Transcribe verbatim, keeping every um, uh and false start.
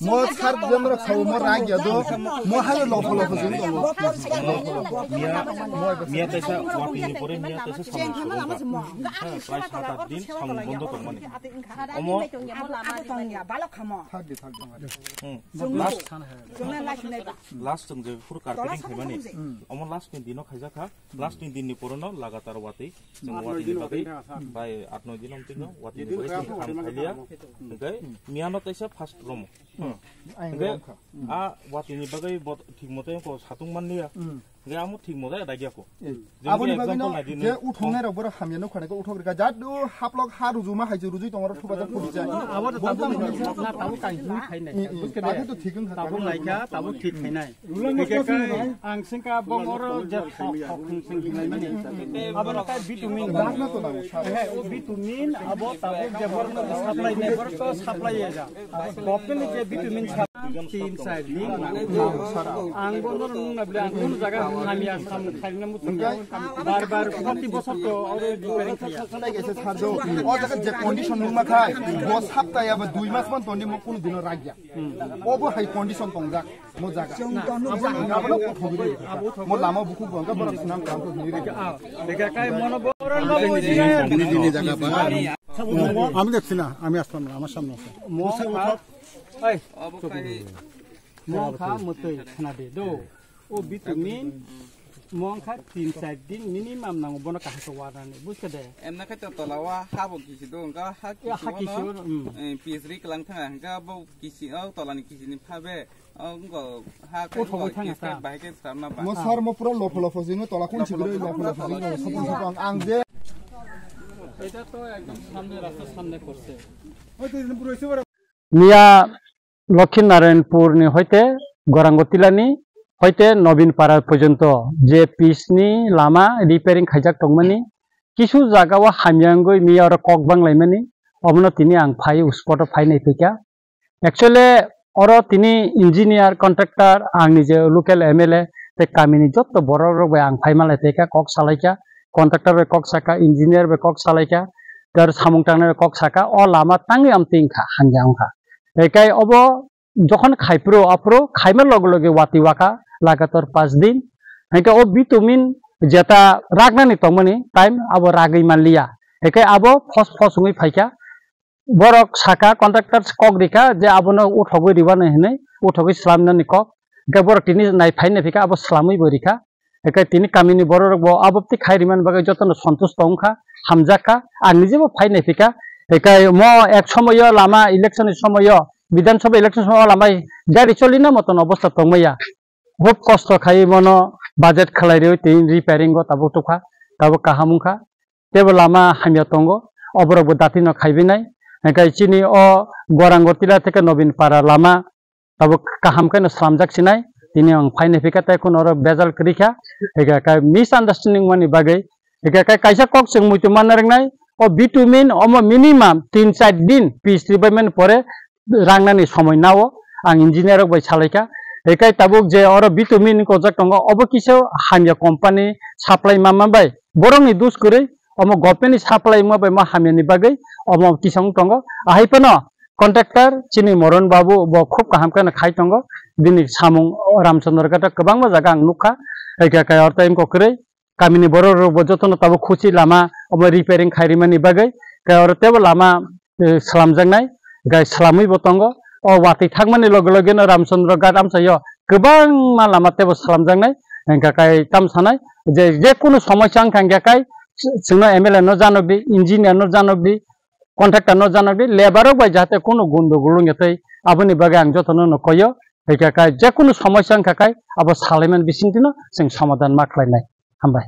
Mo sar jemra khaw mo rang ya do. Mo ha lo pho lo pho jin do. Miya, miya tesa wati ni pore miya tesa samung sugo. Ha, prai sat at din samung bondo tong mani. Omo. Thak di, thak di. Hmm. Last, last chwng je phuru carpeting khaimani. Omo last ni dino khaijak kha. Last ni din ni pore no lagatar wati. Chwng wati ni bagwi bai at noi din omtwi no wati ni bagwi chwng kham khailiya. Hwnkhe miya no tesa first romo. Hwnkhe a wati ni bagwi bo thik mote ko satung manliya. Hwnkhe amo thik mote dagiya ko. Aboni bagwi no je uthongnai rok borok hamya no khonai ko uthok rika jat do haplok ha rujuma hai je rujui tongoro thuba jak puri jai. Abo to tabuk nai kha, tabuk kain hini khai nai. Abo to thik wngkha. Tabuk nai kha, tabuk thik khai nai. Hwnkhe kai ang singka bongoro je thok thok hwn sing hinai mani. Abo no kai vitamin. He, o vitamin abo tabuk je borok no supply nai, borok to supply ya ja. Bokol ni je vitamin sa tin char din. Ang bono nung na bile ang kun jaga hamya sam khaina mutung. Bar bar proti bosor to oro repairing khaya. O jaga je condition nung ma khai, bo sapta ya ba dui mas man toni mo kunu dino ragya. Obo hai condition tongjak. Mo jaga. Mo lama buku gongka borok sinam kam to hini rega. Dega kai mono borok no buji. Bini dini jaga ba. Ami de sina, ami aslam lama samno se. Mo kha, ai. Mo kha mutui khna de do. O vitamin mo kha tin char din minimum nango bono kaham to warnani. Buske de. Emna khai to tola wa ha bo kisi do, ga ha kisi. Ha kisi. P H D klang thanga, ga bo kisi o tola ni kisi ni phabe. Mo sar mo pura lopho lopho jino tola kun sigiro lopho lopho jino sapung sapung ang je. এটা তো একদম সামনে, রাস্তার সামনে করছে। Miya Lokhi Narayanpur ni hoite Gorango Tila ni hoite Nobin Para porjonto je pitch ni lama repairing khaijak tongmani, kisu jaga o hamya wngwi miya oro kok banglaimani, omono tini ang phai spot o phai nai phaikha. Actually, oro tini engineer, contractor, ang nije local M L A, tei kamini jotto borok rok bai ang phai malai tei kha, kok salai kha, contractor bai kok saka, engineer bai kok salai kha, tei aro samung tangnai bai kok saka, o lama tangwi amtwi wngkha, hamya wngkha. Ekai obo jokhon khai phuru, aphuru khaima loge loge wati waka, lagatar panch din. Hingke o vitamin jeta ragnani tongmani time abo ragwi manliya. Ekai abo phos phos wngwi phaikha. Borok saka, contractor kok rikha je abono uthogwi ribani hinwi, uthogwi slamnani kok. Hingke borok tini nai phai nai phikha, abo slamwi bo rikha. Hingke tini kamini borok rok bo abo twi khai rimani bagwi jotono santusto wngkha, hamjakha. Ang nijebo phai nai phikha. Hingke mo ek somoyo lama election ni somoyo, Bidhan Sabha election somoyo lama gari cholina moton obostha tongmaya. Hub kosto khai bono budget khlai rwi tini repairing o tabuk tukha, tabuk kaham wngkha. Teibo lama hamya tongo, oborok bo dati no khaibinai. Hingke chini o Gorangor Tila theke Nobin Para lama tabuk kaham khe no slamjak sinai. Tini ang phai nai phikha tei khun oro bejal kwrwi kha. Hingke kai misunderstanding mani bagwi. Hingke kai kaisa kok chwng muitu manna rwngnai. O vitamin omo minimum tin char din P H D bai mani pore rangnani somoi nao ang engineer rok bai salaikha. Ekai tabuk je oro vitamin kojak tongo, obo kisa hamya company supply ma ma bai borokni dus kwrwi, omo government ni supply ma bai ma hamya ni bagwi omo kisa wng tongo. Ahai phano contractor chini Moron Babu bo khub kaham khe khai tongo, bini samung Ramchandra Ghat o kwbangma jaga ang nukha. Ekai kai oro tei wngkha kwrwi. Kamini borok rok bo jotono tabuk khuchi lama omo repairing khai rimani bagwi, khe oro teibo lama, eh, slamjaknai, gai slamwi bo tongo. O watwi thangmani loge loge no Ramchandra Ghat amchaio kwbangma lama teibo slamjaknai, hingkha kai tam sanai je, je kunu somosya wngkha hingkha kai chwngno M L A no janok di, engineer no janok di, contractor no janok di, labour rok bai jahate kunu gundogol wngya tei aboni bagwi ang jotono no koyo, hingkha kai je kunu somosya wngkha kai abo salaimani bisingtwi no chwng somadhan ma khlainai. Hambai.